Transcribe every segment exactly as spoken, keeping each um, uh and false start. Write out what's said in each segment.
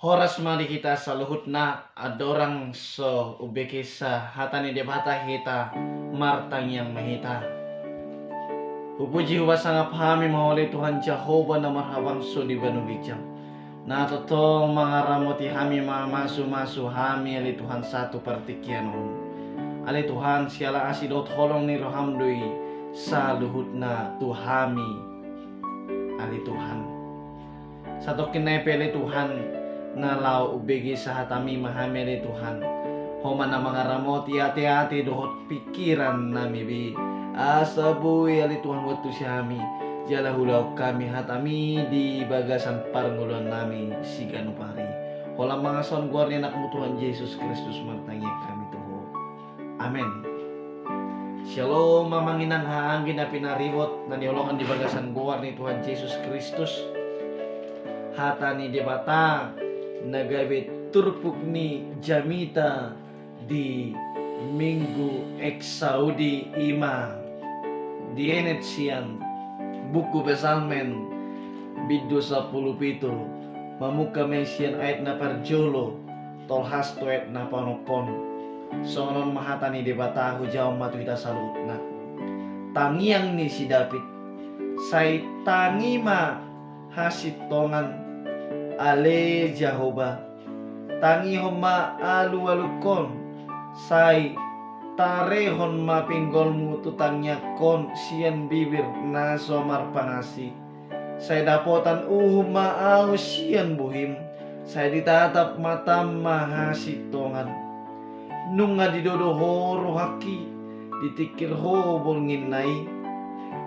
Horas ma di hita saluhutna, andorang so umbegesa hata ni Debata hita, martangiang ma hita. Hupuji hupasangap hami ma Ho ale Tuhan Jahowa na marhabangso di banua ginjang. Na tongtong mangaramoti hami, mamasumasu hami ale Tuhan sahat tu partingkian on. Ale Tuhan, siala asi dohot holong ni roham do i saluhutna tu hami ale Tuhan. Satongkin nai pe ale Tuhan, na laho umbegesa hatami ma hami ale Tuhan. Ho ma na mangaramoti ateate dohot pingkiran nami be. Asa boi ale Tuhan huantusi hami, jala huulahon hami hatami di bagasan parngoluan nami siganup ari. Holan mangasahon goar ni anakmu Tuhan Jesus Kristus martangiang hami tu Ho. Amen. Syalom amang inang haha anggi na pinaribot na niholongan di bagasan goar ni Tuhan Jesus Kristus. Hata ni Debata na gabe turpuk ni jamita di Minggu Exaudi i ma dienet sian buku Psalmen bindu sampulu pitu, mamungka ma i sian ayat na parjolo tolhas tu ayat na paonomhon. Songon on ma hata ni Debata, hujaha ma tu hita saluhutna. Tangiang ni si David. Sai tangi ma hasintongan, ale Jahowa. Tangihon ma alualungkon, sai tarehon ma pinggolmu tu tangiangkon sian bibir na so marpangasi. Sai dapotan uhum ma ahu sian bohim, sai ditatap matam ma hasintongan. Nunga didodo ho rohangki, ditingkir ho borngin na i.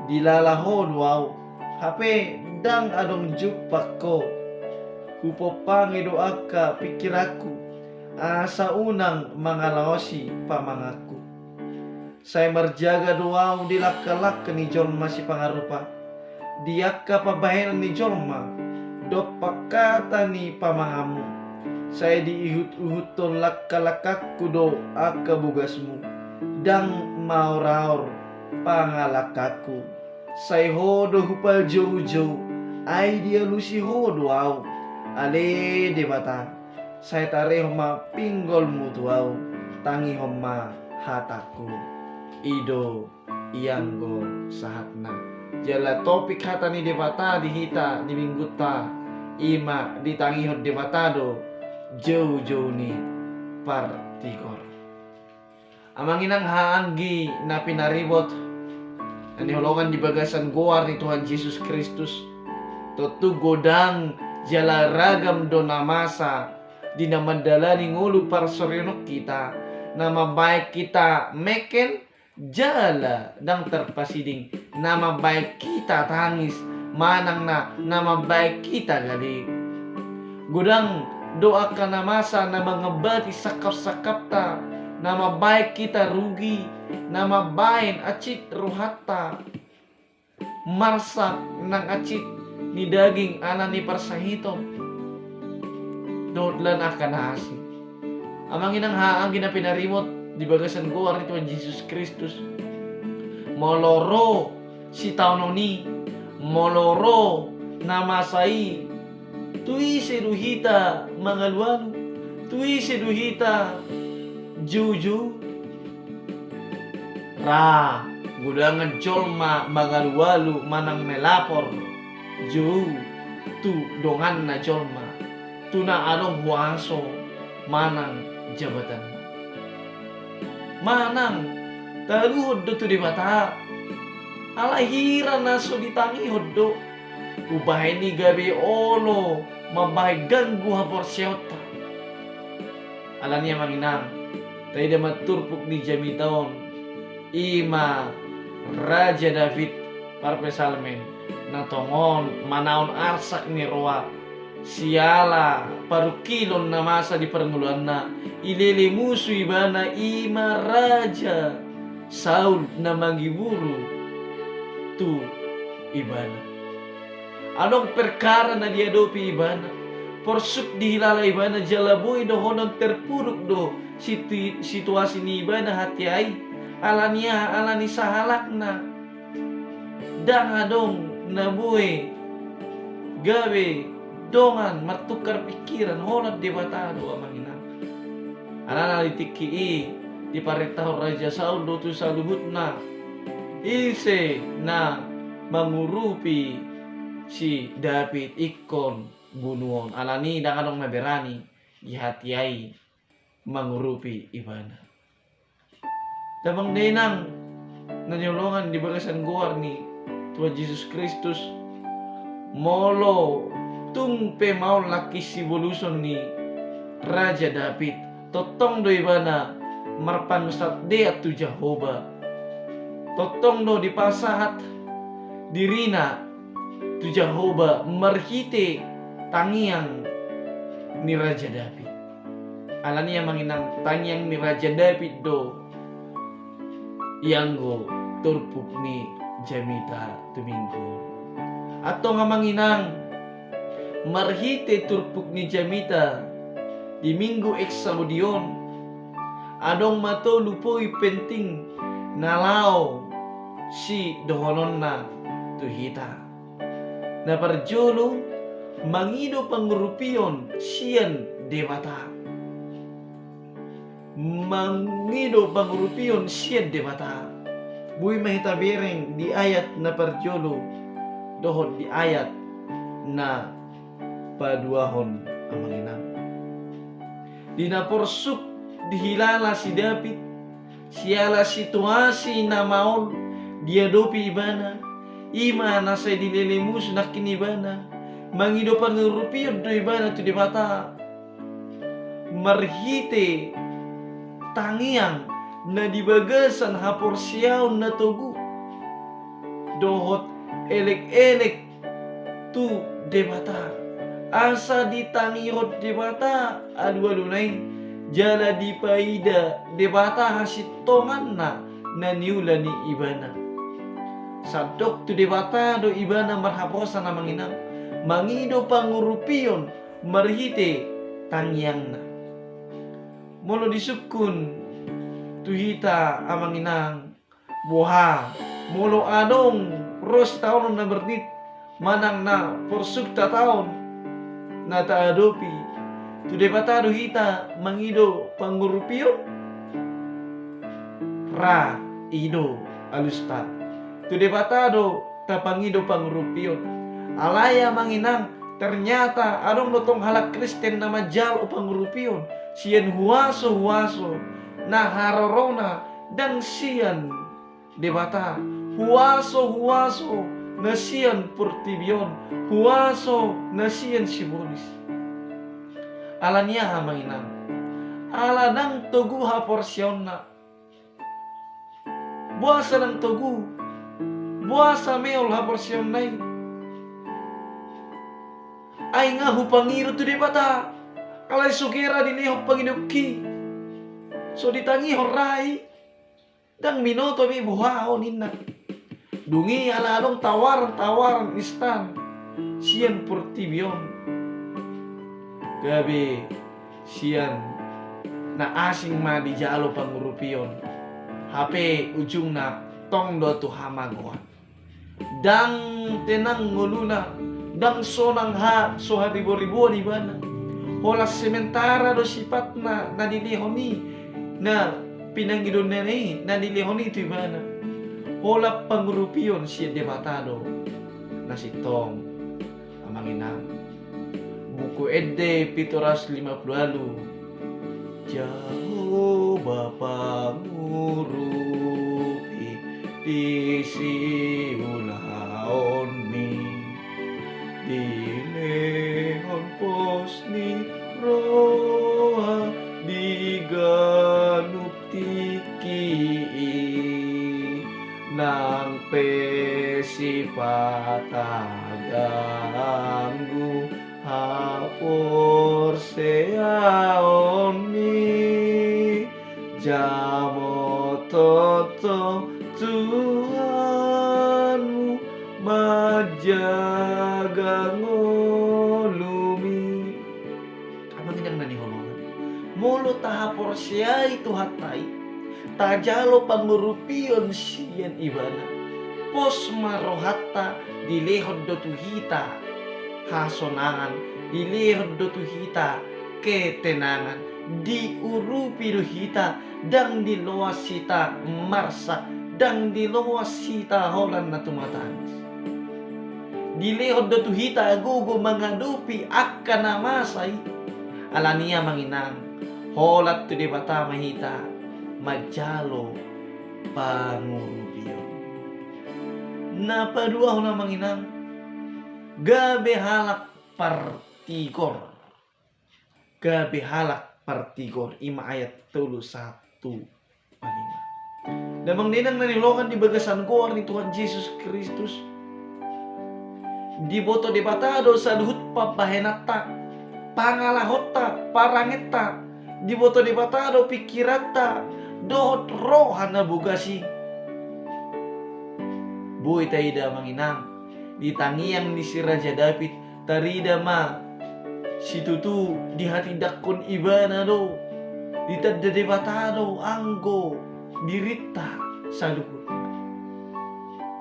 Dilala ho do ahu, hape ndang adong jumpang ho. Hupompangi do angka pingkiranku, asa unang mangalaosi pamanganku. Sai marjaga do ahu di langkalangka ni jolma sipangarupa, di angka pambahenan ni jolma, dompak hata ni pamanganmu. Sai diihutuhuthon langkalangkangku do angka bogasmu, ndang maoraor pangalangkangku. Sai ho do hupajoujou, ai dialusi ho do ahu, ale Debata. Sai tarehon ma pinggolmu tu ahu, tangihon ma hatangku. I do ianggo sahatna. Jala topik hata ni Debata di hita di minggunta, i ma ditangihon Debata do joujou ni partigor. Amang inang haha anggi na pinaribot, na niholongan di bagasan goar ni Tuhan Jesus Kristus. Tontu godang jala ragam do na masa di na mandalani ngolu parsorionhon hita, na mambahen hita mengken jala ndang tarpasiding, na mambahen hita tangis, manang na, na mambahen hita gale. Godang do angka na masa na mangambati sangkapsangkapta, na mambahen hita rugi, na mambahen hansit rohanta. Marsak nang hansit ni daging ala ni parsahiton dohot lan angka na asing. Amang inang haha anggi na pinaribot di bagasan goar ni Tuhan Jesus Kristus. Molo ro sitaonon i, molo ro na masa i, tu ise do hita mangalualu, tu ise do hita joujou? Ra, godangan jolma mangalualu manang melapor jou tu donganna jolma, tu na adong huaso manang jabatanna. Manang taluhon do tu Debata, ala hira na so ditangihon do, umbahen i gabe olo mambahen ganggu haporseaonta. Alani i amang inang, taida ma turpuk ni jamita on, i ma Raja David parpsalmen, na tongon manaon arsak ni roha siala parungkilon na masa di parngoluanna, ilele musu ibana i ma Raja Saul na manggiburu tu ibana. Adong perkara na diadopi ibana, porsuk dihilala ibana jala boi dohonon terpuruk do situ-, situasi ni ibana hatiha i, alani aha, alani sahalakna. Ndang adong na boi gabe dongan, martukar pikiran, holan Debata do, amang inang. Alana di tingki i diparentahon Raja Saul do tu saluhutna, ise na mangurupi si David ingkon bunuon. Alani ndang adong na berani di hatiha i mangurupi ibana. Damang dainang na hinaholongan di bagasan goar ni Tuhan Jesus Kristus, molo tung pe maol nangkin siboluson ni Raja David, tongtong do ibana marpangunsandean tu Jahowa. Tongtong do dipasahat dirina tu Jahowa marhite tangiang ni Raja David. Alani, amang inang, tangiang ni Raja David do ianggo turpuk ni jamita tu Minggu. Antong, amang inang, marhite turpuk ni jamita di Minggu Exaudi on, adong ma tolu poin penting na laho sidohononna tu hita. Na parjolo, mangido pangurupion sian Debata. Mangido pangurupion sian Debata. Boi ma hita bereng di ayat na parjolo dohot di ayat na paduahon, amang inang. Di na porsuk dihilala si David, siala situasi na maol diadopi ibana, i ma na sai dilele musu nangkin ibana, mangido pangurupion do ibana tu Debata marhite tangiang na di bagasan haporseaon na togu dohot elek-elek tu Debata. Asa ditangihon Debata alualuna i, jala dipaida Debata hasintonganna na niula ni ibana. Sandok tu Debata do ibana marhaposan, amang inang, mangido pangurupion marhite tangiangna. Molo disungkun tu hita, amang inang, boha, molo adong ro sitaonon na bernit manang na porsuk tataon na taadopi, tu Debata do hita mangido pangurupion? Ra, i do alusta. Tu Debata do tapangido pangurupion. Alai, amang inang, ternyata adong do tong halak Kristen na manjalo pangurupion sian huaso-huaso na harorona, ndang sian Debata, huaso-huaso na sian portibi on, huaso na sian sibolis. Alani aha, amang inang? Ala ndang togu haporseaonna. Boasa ndang togu? Boasa meol haporseaonna i? Ai nga hupangido tu Debata, alai so hera dilehon pangidoonki. So ditangihon ra i. Ndang binoto be boha ho, ninna. Dung i ala adong tawaran-tawaran instan sian portibi on, gabe sian na asing ma dijalo pangurupion, hape ujungna tong do tu hamagoan. Ndang tenang ngoluna, ndang sonang ha, so hariboriboan ibana. Holan sementara do sifatna na dilehon i, na pinangidoonna i na dilehon i tu ibana. Holan pangurupion sian Debata do na sintong, amang inang. Buku Ende pitu ratus lima pulu ualu. Jahowa pangurupi di siulaonmi, dilehon pos ni roha di ganup tingki i, nang pe sipata ganggu haporseaonmi, jamot tongtong Tuhanmu manjaga ngolumi. Amang inang na hinaholongan, molo tahaporseai Tuhanta i, tajalo pangurupion sian Ibana, pos ma rohanta dilehon do tu hita hasonangan, dilehon do tu hita ketenangan, diurupi do hita, ndang diloas hita marsak, ndang diloas hita holan na tumatangis. Dilehon do tu hita gogo mangadopi angka na masa i. Alani i amang inang, holan tu Debata ma hita manjalo pangurupion. Na paduahon amang inang, gabe halak partigor. Gabe halak partigor, i ma ayat tolu sahat tu palima. Damang dainang na hinaholongan di bagasan goar ni Tuhan Jesus Kristus, diboto Debata do saluhut pambahenanta, pangalahonta, parangenta. Diboto Debata do pingkiranta dohot roha na bogas i. Boi taida amang inang, di tangiang ni si Raja David, tarida ma situtu dihatindangkon ibana do, ditanda Debata do anggo dirinta saluhutna.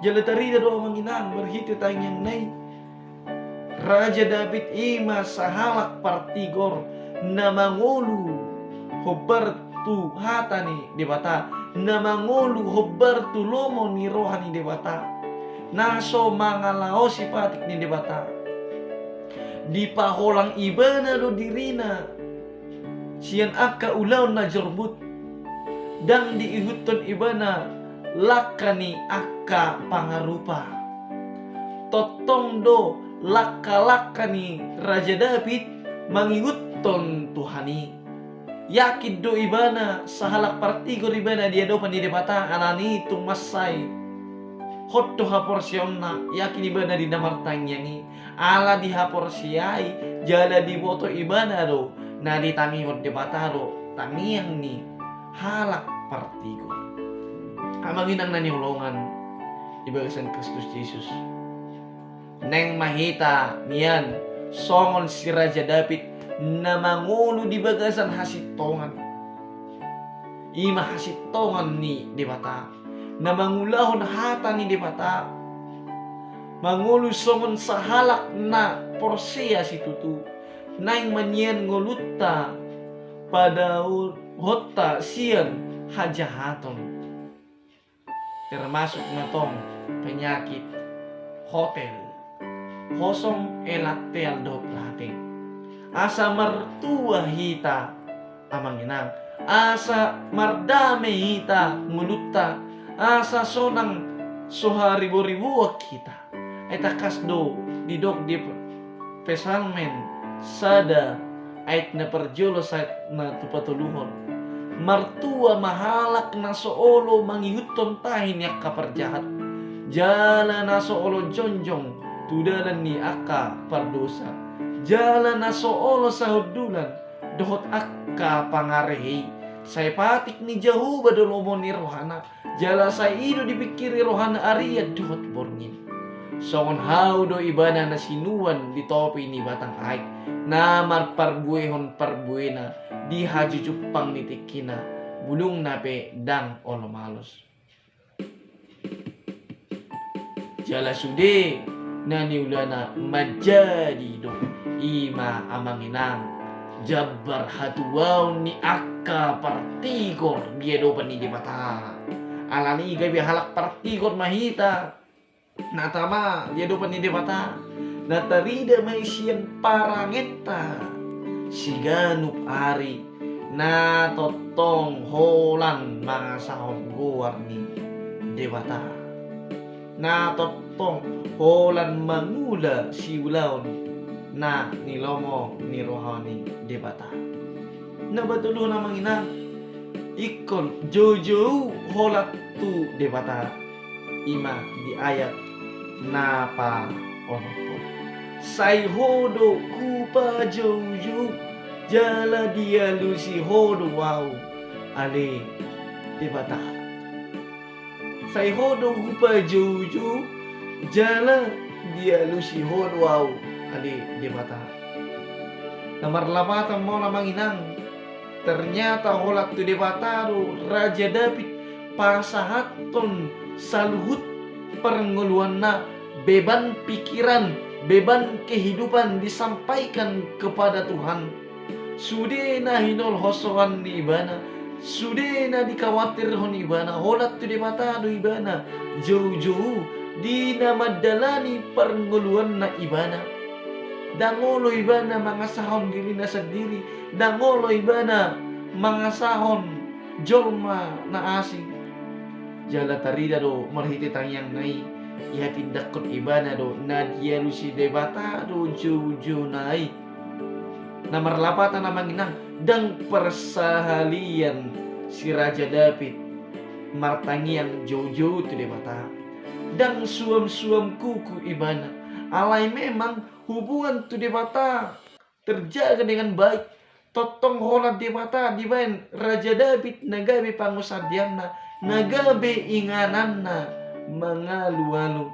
Jala tarida do amang inang marhite tangiangna i, Raja David i ma sahalak partigor na mangolu hombar tu hata ni Debata, na mangolu hombar tu lomo ni roha ni Debata, na so mangalaosi patik ni Debata. Dipaholang ibana do dirina sian angka ulaon na jorbut, ndang diihuthon ibana langka ni angka pangarupa. Tongtong do langka-langka ni Raja David mangihuthon Tuhan i. Yakin do ibana sahalak partigor ibana di adopan ni Debata, alani i tung mansai hot do haporseaonna, yakin ibana di na martangiang i. Ala dihaporseai jala diboto ibana do na ditangihon Debata do tangiang ni halak partigor. Amang inang na hinaholongan di bagasan Kristus Jesus, naeng ma hita nian songon si Raja David na mangolu di bagasan hasintongan. I ma hasintongan ni Debata, na mangulahon hata ni Debata, mangolu songon sahalak na porsea situtu. Naeng ma nian ngolunta padaohonta sian hajahaton, termasuk na tong penyakit hotel, hosong, elat, teal dohot late. Asa martua hita amang inang, asa mardame hita ngolunta, asa sonang so hariboriboan hita. Ai tangkas do didok di Psalmen sada ayat na parjolo sahat na tu patoluhon: Martua ma halak na so olo mangihuthon tahi ni angka parjahat, jala na so olo jongjong tu dalan ni angka pardosa, jala na so olo sahundulan dohot angka pangarehe i. Sai patik ni Jahowa do lomo ni rohana, jala sai i do dipingkiri rohana arian dohot borngin. Songon hau do ibana na sinuan di topi ni batang aek, na marparbuehon parbuena di hajujumpang ni tingkina, bulungna pe ndang olo malos. Jala sude na niulana manjadi do, i ma amang inang jambar hatuaon ni angka partigor di adopan ni Debata. Alani i gabe halak partigor ma hita na tama di adopan ni Debata, na tarida ma i sian parangenta siganup ari, na tongtong holan mangasahon goar ni Debata, na tongtong holan mangula siulaon na nilomo ni roha ni Debata. Na patoluhon amang inang, ingkon joujou holan tu Debata, i ma di ayat na paonomhon: Sai Ho do hupajoujou, jala dialusi Ho do ahu, ale Debata. Sai Ho do hupajoujou, jala dialusi Ho do ahu, ale Debata. Na marlapatan ma on amang inang, ternyata holan tu Debata do Raja David pasahathon saluhut parngoluanna, beban pikiran, beban kehidupan disampaikan kepada Tuhan. Sude na hinolhosoan ni ibana, sude na dikhawatirhon ibana, holan tu Debata do ibana joujou di na mandalani parngoluanna ibana. Ndang olo ibana mangasahon dirina sandiri, ndang olo ibana mangasahon jolma na asing. Jala tarida do marhite tangiangna i, dihatindanghon ibana do na dialusi Debata do joujouna i. Na marlapatan, amang inang, ndang parsahalian si Raja Daud martangiang joujou tu Debata. Ndang suamsuam kuku ibana. Alai memang hubungan tu Debata terjaga dengan baik. Tongtong holan Debata dibaen Raja Daud na gabe pangunsandeanna, na gabe ingananna mangalualu.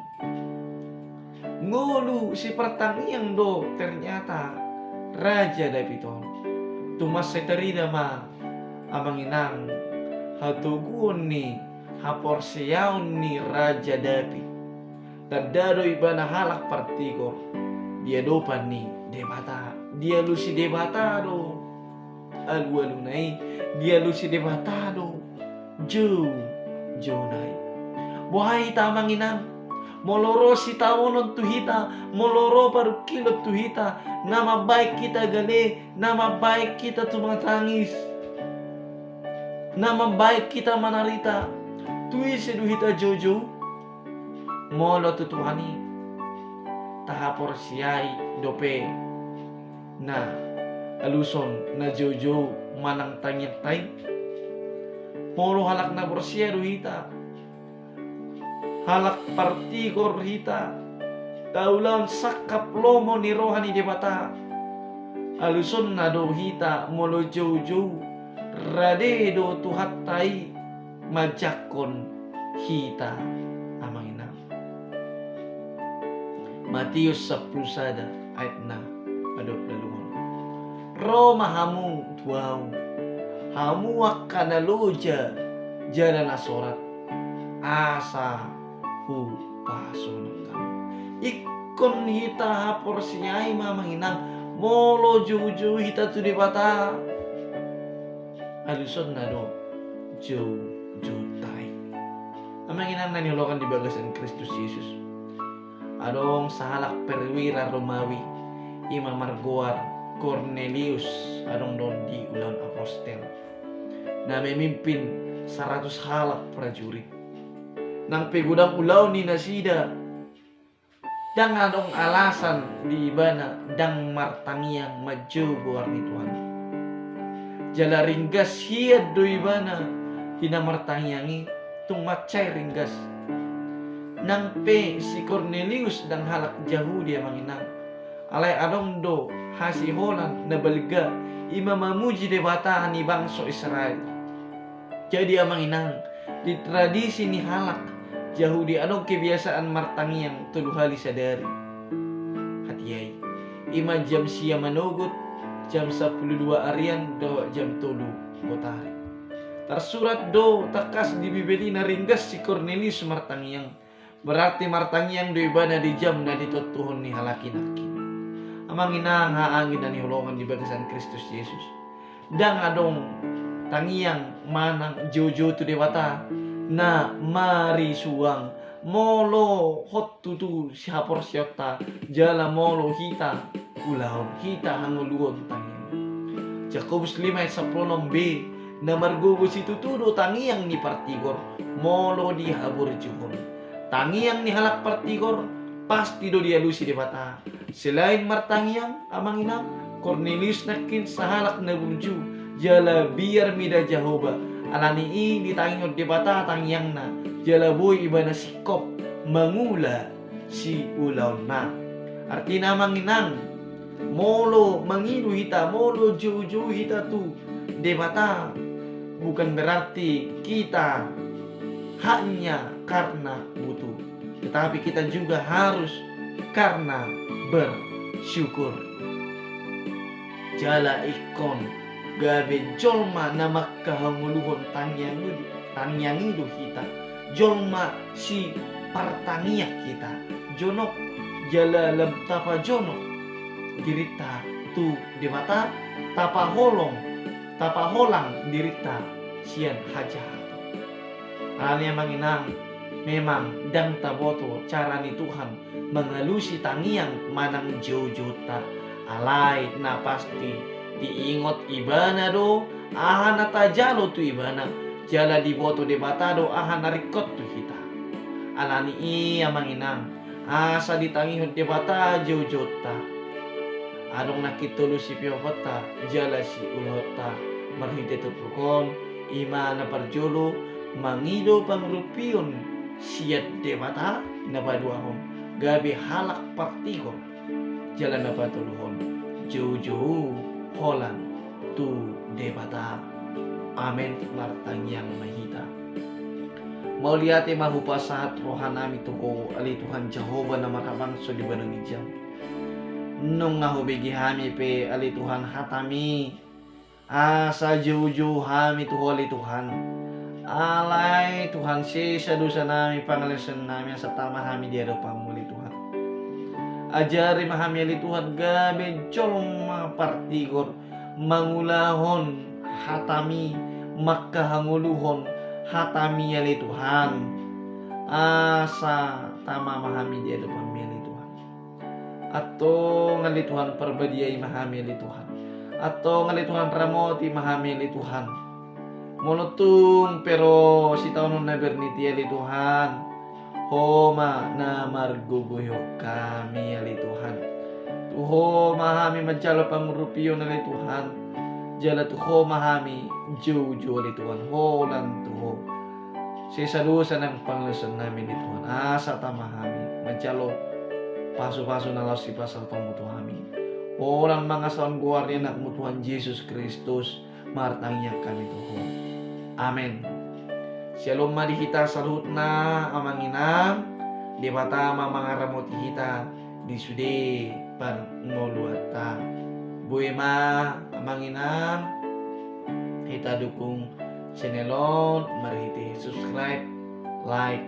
Ngolu sipartangiang do ternyata Raja Daud on. Tung mansai tarida ma, amang inang, hatoguon ni haporseaon ni Raja Daud. Tanda do ibana halak partigor di adopan ni Debata. Dialusi Debata do alualuna i, dialusi Debata do joujouna i. Boha hita, amang inang? Molo ro sitaonon tu hita, molo ro parungkilon tu hita, na mambaen hita gale, na mambaen hita tumatangis, na mambaen hita manarita, tu ise do hita joujou? Molo tu Tuhan i, tahaporseai dope na aluson na joujou manang tangiangta i. Molo halak na porsea do hita, halak partigor hita, taulahon sangkap lomo ni roha ni Debata, alusonna do hita molo joujou rade do Tuhanta i manjangkon hita, amang inang. Matius sampulu sada ayat na paduapulu ualu on. Ro ma hamu tu Ahu, hamu angka na loja jala na sorat, asa hupasonang hamu. Ingkon hita haporseai ma, amang inang, molo joujou hita tu Debata, alusonna do joujouta i. Amang inang na hinaholongan di bagasan Kristus Jesus, adong sahalak perwira Romawi, i ma margoar Kornelius, adong do on di Ulaon Apostel, na memimpin saratus halak prajurit. Nang pe godang ulaon ni nasida, ndang adong alasan di ibana ndang martangiang manjou goar ni Tuhan i. Jala ringgas hian do ibana di na martangiang i, tung mansai ringgas. Nang pe si Kornelius ndang halak Jahudi, amang inang, alai adong do hasiholan na balga, i ma mamuji Debata ni bangso Israel. Jadi, amang inang, di tradisi ni halak Jahudi adong kebiasaan martangiang tolu hali sadari. Hatiha i, i ma jam sia manogot, jam sampulu dua arian dohot jam tolu botari. Tarsurat do tangkas di Bibel i na ringgas si Kornelius martangiang. Berarti martangiang do ibana di jam na ditontuhon ni halak i nangkin. Amang inang, haha anggi na hinaholongan di bagasan Kristus Jesus, ndang adong tangiang manang joujou tu Debata na marisuang molo hot tutu sihaporseaonta jala molo hita ulaon, hita hangoluhon tangiang. Jakobus lima ayat sampulu onom b, na margogo situtu do tangiang ni partigor molo dihaburjuhon. Tangiang ni halak partigor pasti do dialusi Debata. Selain martangiang, amang inang, Kornelius nangkin sahalak na burju jala biar mida Jahowa. Alani i ditangihon Debata tangiangna, jala boi ibana singkop mangula siulaonna. Artina, amang inang, molo mangido hita, molo joujou hita tu Debata, bukan berarti kita hanya karena butuh, tetapi kita juga harus karena bersyukur. Jala ingkon gabe jolma na mangkahangoluhon tangiang i, tangiang i do hita. Jolma sipartangiang hita. Jonok jala lam tapajonok dirinta tu Debata, tapaholong, tapaholang dirinta sian hajahaton. Alani i amang inang, memang ndang taboto cara ni Tuhan mangalusi tangiang manang joujounta. Alai na pasti diingot Ibana do aha na tajalo tu Ibana, jala diboto Debata do aha na ringkot tu hita. Alani i amang inang, asa ditangihon Debata joujounta. Adong nangkin tolu sipeoponta jala siulahonta marhite turpuk on, i ma na parjolo mangido pangurupion sian Debata, na paduahon gabe halak partigor, jala na patoluhon joujou holan tu Debata. Amen. Martangiang ma hita. Mauliate ma hupasahat rohanami tu Ho ale Tuhan Jahowa na marhabangsa di banua ginjang. Nunga hubege hami pe ale Tuhan hatami, asa joujou hami tu Ho ale Tuhan. Alai Tuhan, sesa dosanami, pangalaosionnami, asa tama hami di adopanmu ale Tuhan. Ajari ma hami ale Tuhan gabe jolma partigor, mangulahon hatami, mangkahangoluhon hatami ale Tuhan. Asa tama ma hami di adopanmi ale Tuhan. Antong ale Tuhan, parbadiai ma hami ale Tuhan. Antong ale Tuhan, ramoti ma hami ale Tuhan. Molo tung pe ro sitaonon na bernit i ale Tuhan, Ho ma na margogoihon hami ale Tuhan. Tu Ho ma hami manjalo pangurupion ale Tuhan. Jala tu Ho ma hami joujou ale Tuhan, holan tu Ho. Sesa dosa nang pangalaosionnami ale Tuhan, asa tama hami manjalo pasupasu na laos sipasahatonmu tu hami. Holan mangasahon goar ni anakmu Tuhan Jesus Kristus, martangiang hami tu Ho. Amen. Syalom ma di hita saluhutna amang inang. Debata ma mangaramoti hita di sude parngoluanta. Boi ma amang inang hita dukung channel on marhite subscribe, like,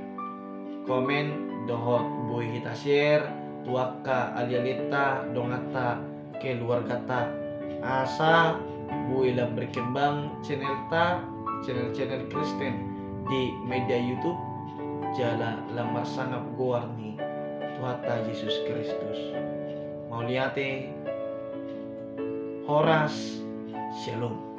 komen, dohot boi hita share tu angka alialinta, donganta, keluarganta, asa boi lam berkembang channelta, channel-channel Kristen di media YouTube, jala lam marsangap goar ni Tuhanta Jesus Kristus. Mauliate, horas, syalom.